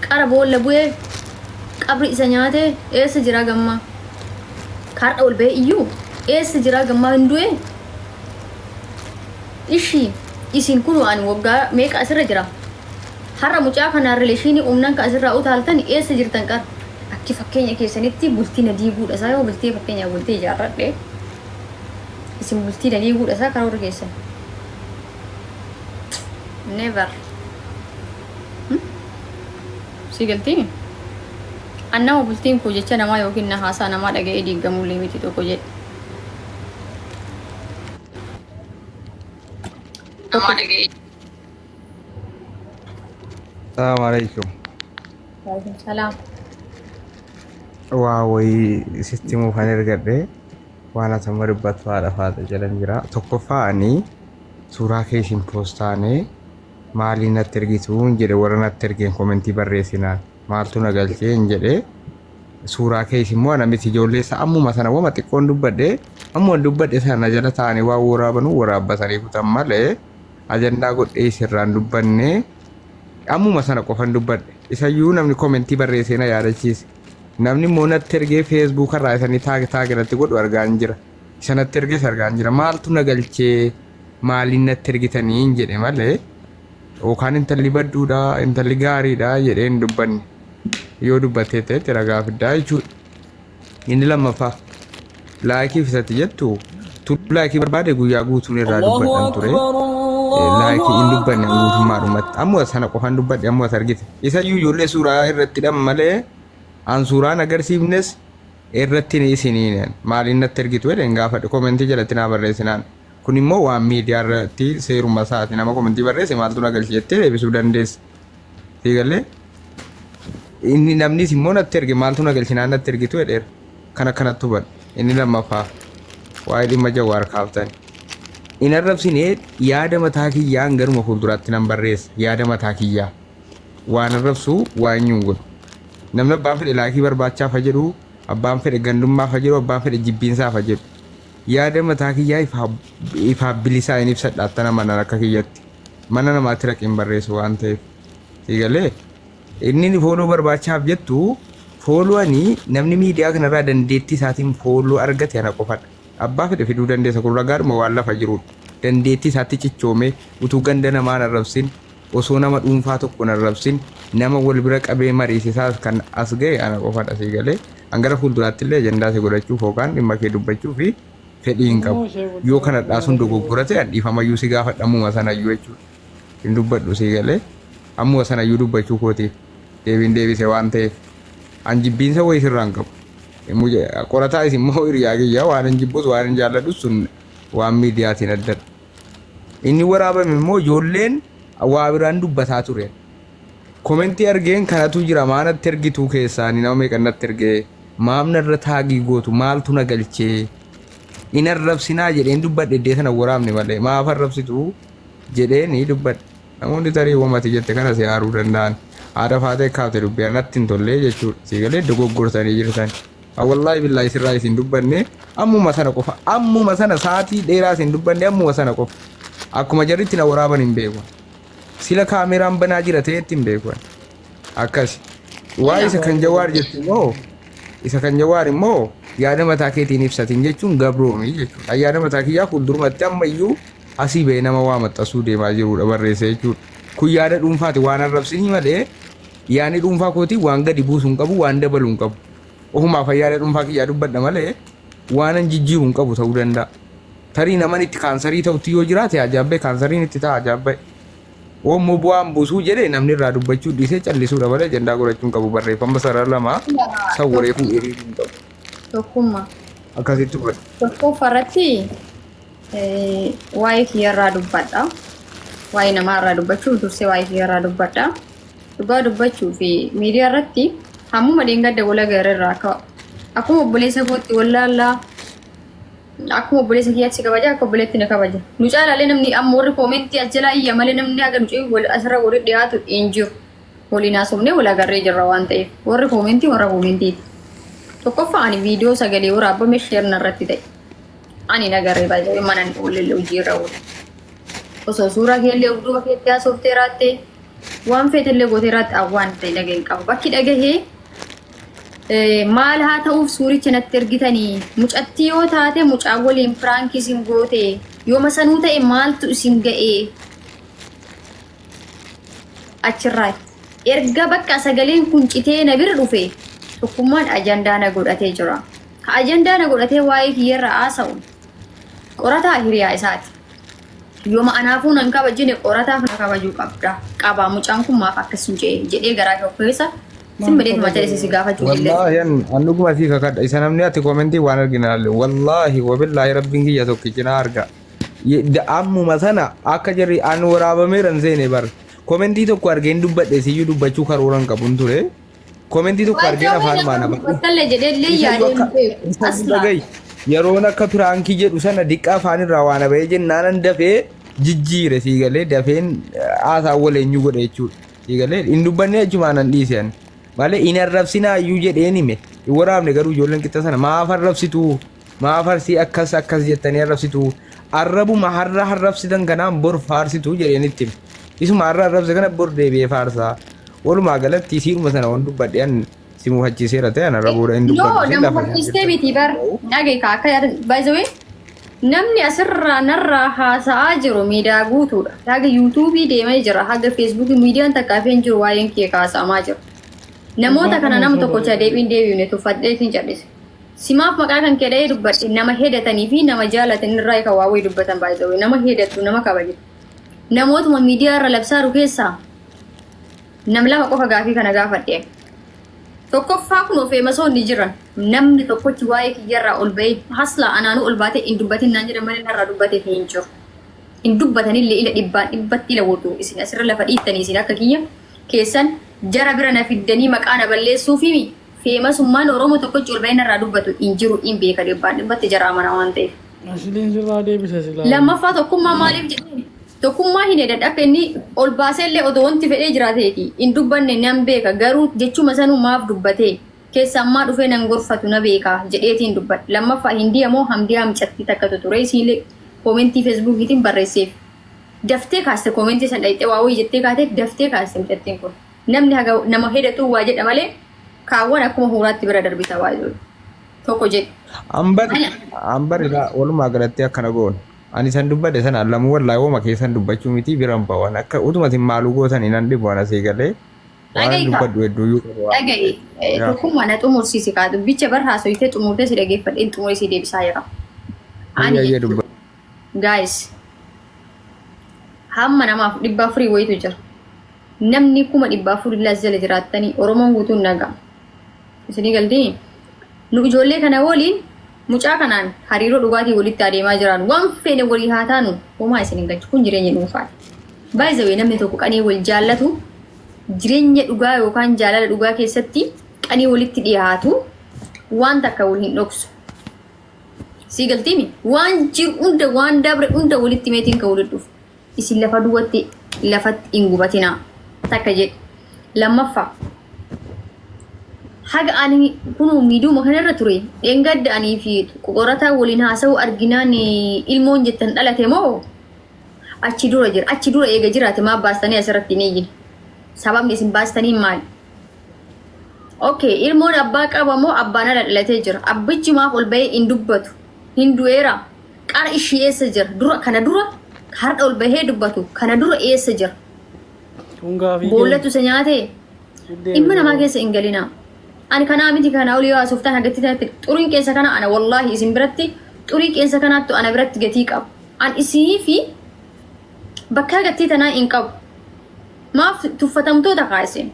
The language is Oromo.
Qara boolla bu'ee qabri isa nyaatee eessa jiraa gammaa? Kaardha ol ba'ee iyyuu eessa jiraa gammaa hin du'ee? Ishi isin kun ani waggaa meeqa asirra jira? Har'a mucaa kanaan rileeshinii uumnan ka asirraa utaaltan eessa jirtan qara? Akki fakkeenya keessanitti bultii na diiguudha isaa yoo bultii fakkeenyaaf bultii ijaarradhe isin bultii na diiguudha isaa karoora keessan. Never. Si galtii? An nama bultiin koo jecha namaa yookiin na haasaa namaa dhaga'ee diigamullee miti tokko jedhe. Tokko Salaamu alaikum. Waalaikum salaam. Waa wayii sitti himuuf kan ergadhe waan ati amma dubbattu haadha faata jedhan jira. Tokkoffaa ani suuraa kee isin poostaane maaliin natti ergitu hin jedhe warra natti ergeen komentii barreessinaan maaltu na galchee hin jedhe suuraa kee isin immoo ana miti ijoollee isaa ammuma sana wama xiqqoon dubbadhe ammuma dubbadhe sana jala taa'anii waan waraabanuu waraabbatanii kutan malee ajandaa godhee isirraan dubbanne ammuma sana qofan dubbadhe isayyuu namni komentii barreessee na yaadachiise namni immoo natti ergee feesbuuka irraa isanii taag taag irratti godhu argaan jira isa natti ergees argaan jira maaltu na galchee maaliin natti ergitanii hin jedhe malee yookaan intalli badduudha intalli gaariidha jedhee hin dubbanne yoo dubbattee ta'etti ragaa fiddaa jechuudha. Inni lammaffaa laayikiif isatti jettu tu laayikii barbaade guyyaa guutuun irraa dubbadhan ture. Laayikii hin dubbanne guutummaadhumatti ammoo sana qofan dubbadhe ammoo as argite. Isayyuu ijoollee suuraa irratti hidhan malee an suuraan agarsiifnes irratti ni isiniin maaliin natti ergitu jedheen gaafadhe komentii jalatti naa barreessinaan. Kun immoo waan miidiyaa irratti seeruma isaati nama komentii barreesse maaltu na galche jettee deebisuu dandeessa. Sii galee inni namnis immoo natti erge maaltu na galche naan natti ergitu jedheera. Kan akkanatti hubadhu. Inni lammaffaa waa'ee dhimma Jawaar kaaftani. Hin arrabsine yaada mataa kiyyaan garuma fuulduraatti nan barreessa yaada mataa kiyyaa. Waan arrabsu waa eenyuun godhu. Namni abbaan fedhe laakii barbaachaaf ha jedhu, abbaan fedhe gandummaaf ha jedhu, abbaan fedhe jibbiinsaaf ha jedhu. Yaada mataa kiyyaa ifaa ifaaf bilisaa hin ibsadha attana manan akka kiyyatti. Mana namaatti raqee hin barreessu waan ta'eef. Sii galee? Inni inni fooloo barbaachaaf jettu fooloo ani namni miidiyaa kanarraa dandeettii isaatiin fooloo argate ana qofadha. Abbaa fedhe fiduu dandeessa kun ragaadhuma waan lafa jirudha. Dandeettii isaatti cichoomee utuu ganda namaa hin arrabsin osoo nama dhuunfaa tokko hin arrabsin nama wal bira qabee mariisisaas kan as ga'e ana qofadha sii galee. An gara fuulduraatti illee ajandaa si godhachuuf yookaan dhimma kee dubbachuu fi fedhii hin qabu. Yoo kan hadhaa sun dogoggora ta'e an dhiifamayyuu si gaafadha ammuma sanayyuu jechuudha. Hin dubbadhu sii galee ammuma sanayyuu dubbachuu kootiif deebiin deebise waan ta'eef. An jibbiinsa wayii sirraa hin qabu. Qorataa isin immoo hiriyaa kiyya waan hin jibbus waan hin jaalladhus sun waan miidiyaatiin addadha. Inni waraabame immoo ijoolleen waa biraan dubbataa ture. Komentii argeen kanatu jira maa natti ergituu keessaanii nama meeqa natti ergee maaf narra taagii gootu maaltu na galchee hin arrabsinaa jedheen dubbadhe iddee sana waraabne malee maaf arrabsitu jedheen dubbadhe. Namoonni tarii wamati jette kana si aaruu danda'an. Haadha faatee kaafte dubbii natti hin tollee jechuudha. Si galee dogoggortanii jirtan. Wallaahi billaahi sirraa isin dubbanne ammuma sana qofa ammuma sana sa'aatii dheeraa isin dubbanne ammuma sana qofa. Akkuma jarri itti na waraaban hin beeku. Sila kaameraan banaa jira ta'etti hin beeku. Akkas. Waa isa kan Jawaar jettu immoo isa kan Jawaar immoo yaada mataa keetiin ibsatin jechuun gabroomii jechuudha. Yaada mataa kiyyaa fuuldurumatti ammayyuu asii ba'ee nama waa maxxansuu deemaa jirudha barreessa jechuudha. Kun yaada dhuunfaati waan arrabsinii malee yaadni dhuunfaa kootii waan gadi buusu hin qabu waan dabalu hin qabu. Ofumaaf yaada dhuunfaa kiyyaa dubbadha malee waan an jijjiiru hin qabu ta'uu danda'a. Tarii naman itti kaansarii ta'utti yoo jiraate ajaabbee kaansariin itti ta'a ajaabbee. Oommoo bu'aan buusuu jedhee namni irraa dubbachuu dhiisee callisuudha malee ajandaa godhachuu hin qabu barreeffama sarara lamaa san wareefuu hiriiruu hin qabu. Tokkummaa. Akkasitti hubadhu. Tokkoffaa irratti waa'ee kiyyarraa dubbadha. Waa'ee namaarraa dubbachuuf dursee waa'ee kiyyarraa dubbadha. Dhugaa dubbachuu fi miidiyaa irratti hammuma dheengadda wal agarreerraa akka akkuma obboleessa kootti wallaallaa akkuma obboleessa kiyyaatti si kabaja akka obboleetti na kabaja. Nu caalaalee namni amma warri koomentii as jalaa iyya malee namni haga nu ce'u wal asirra walitti dhiyaatu hin jiru. Waliin haasofnee wal agarree jirra waan ta'eef warri koomentii warra koomentiiti. Tokkoffaa ani viidiyoo sagalee waraabame sheer narratti ta'e. Ani hin agarree baay'ee mana hin oolle hojii irra oole. Osoo suuraa keellee of duuba keetti haasoftee raattee Waan feetellee gootee irratti waan ta'e dhaga'e hin qabu. Bakki dhagahee maal haa ta'uuf suuricha natti ergitanii mucattii yoo taate mucaa waliin prank isin goote yooma sanuu ta'e maaltu isin ga'ee achirraa erga bakka sagaleen kun citee na bira dhufe tokkummaan ajandaa na godhatee jira. Ka ajandaa na godhatee waa'ee kiyyarra haasa'u qorataa hiriyaa isaati. Yooma anaafuu nan kabajine qorataaf na kabajuu qabda. Qaba mucaan kun maaf akkas hin jedhe jedhee garaa koo keessa sin bileet mata si gaafachuu illee. Wallaahi an dhuguma sii kakadha. Isa namni ati comment waan argina laalle. Wallaahi wabillaahi rabbiin kiyya tokkichi na arga. Ammuma sana akka jarri an waraabameera hin seene bar. Comment tokko argeen dubbadhe siyyuu dubbachuu karoora hin qabun ture. Comment tokko argeen afaan maana bahe. Dubbattallee jedhee illee Isayyuu yaadee hin akka beeku. isayyuu Aslaa. dhagayi. Yeroon akka prank jedhu sana diqqa afaan irraa waan bahee jennaanan dafee jijjiire sii galee dafeen haasaa wal eenyu godhe jechuudha. Sii galee hin dubbanne jechumaan an dhiise ani. Malee hin arrabsinaa iyyuu jedheen hime. Hin waraabne garuu ijoolleen qixa sana maaf arrabsitu maaf arsii akkas akkas jettanii arrabsitu arrabuma har'a arrabsitan kanaan bor faarsitu jedheen itti hime. Isuma har'a arrabse kana bor deebi'ee faarsaa. Walumaa galatti isiidhuma sana waan dubbadhe an si mufachiiseera ta'e an arrabuudha hin No, dubbadhu. Isheen nama lafa mufachiistee miti bar. Dhaga'i kaa akka yaada by the way namni asirraa narraa haasa'aa jiru miidiyaa guutuudha. Haga yuutuubii deemee jira, haga feesbuukii miidiyaan takka hafeen jiru waa'een kee kaasa'amaa jira. Namoota kana nama tokkocha deebiin deebiifne tuffadheetiin cal'ise. Simaaf maqaa kan kee dha'ee dubbadhe nama hedatanii fi nama jaalatan irraa kan waa wayii dubbatan by the way nama hedatu nama kabaju. Namootuma miidiyaa irra labsaaru keessaa nam lama qofa gaafii kana gaafadhe. Tokkoffaa kun of eemasoonni jiran namni tokkochi waa'ee kiyyarraa ol ba'ee haslaa anaanuu ol baatee hin dubbatin naan jedhan malee narraa dubbatee hin jiru. Hin dubbatanillee ila dhibbaan dhibbatti ila wotu isin asirra lafa dhiittanii isin akka kiyya keessan jara bira na fiddanii maqaa na balleessuufi feemasummaan Oromoo tokkochi ol ba'ee narraa dubbatu hin jiru hin beeka dhibbaan dhibbatti jara amana waan ta'eef. Asliin sirraa deebisa silaa. Lammaffaa tokkummaa maaliif jedhee tokkummaa hin hedadha akka inni ol baasee illee odoo wanti fedhee jiraateeti hin dubbanne nan beeka garuu jechuma sanuu maaf dubbatee keessa ammaa dhufee nan gorfatu na beeka jedheetiin dubbadhe. Lammaffaa hindiya moo hamdiyaa micattii takkatu ture isiillee comment feesbuukiitiin barreesseef. Daftee kaaste comment san dhayxee waa wayii jettee kaatee daftee kaaste micattiin kun. Namni haga nama hedatu waa jedha malee kaawwan akkuma huuraatti bira darbita waa jedhu. Tokko jedhe. Ambar ambar ilaa walumaa galatti akkana goon. Ani san dubbadhe sana lamuu wallaahi woma keessan dubbachuu miti biran ba'an akka utuma isin maaluu gootan hin dhibu ana sii galee waan Dhaga'i kaa. dubbadhu hedduuyyuu qabu waan Dhaga'i. ta'eef. Yaa. Tokkummaa na xumursiisi kaa dubbicha bar haasoyitee xumurtee si dhageeffadheen xumuree si deebisaa jira. Ani Ayyee dubbadhu. guys hamma namaaf 400 wayitu jira. Namni 400,000 illee as jala jiraattanii Oromoon guutuun nagaa. Isinii galtii? Nu ijoollee kana waliin mucaa kanaan hariiroo dhugaatii walitti adeemaa jiraan waan feene walii haa taanu homaa isin hin galchu kun jireenya dhuunfaati. By the way namni tokko qanii wal jaallatu jireenya dhugaa yookaan jaalala dhugaa keessatti qanii walitti dhiyaatu waan takka wal hin dhoksu. Sii galtiimi waan jiru hunda waan dabre hunda walitti meetiin kan walitti dhufu. Isin lafa duwwatti lafatti hin gubatinaa. Takka jedhe. Lammaffaa. Haga ani kunuu miidiyuma kanarra ture dheengadda anii fi qorataa waliin haasa'uu arginaan ilmoon jettan dhalate moo achi dura jira achi dura eega jiraate maa baastanii asirratti hin iyyine sababni isin baastanii maali? Okay, ilmoon abbaa qaba moo abbaan ala dhalatee jira? Abbichi maaf ol bahee hin dubbatu? Hin du'eera? Qara ishii eessa jira? Dura kana dura har'a ol bahee dubbatu kana dura eessa jira? Kun gaafii Boollatu isa nyaatee? Dhimma namaa keessa hin galinaa. Ani kanaa miti kanaa olii yoo haasoftan hagatti tanatti xuriin qeensa kana ana wallaahi isin biratti xurii qeensa kanaattu ana biratti gatii qaba. An isinii fi bakka gatii tanaa hin qabu. Maaf tuffatamtoota kaa isin?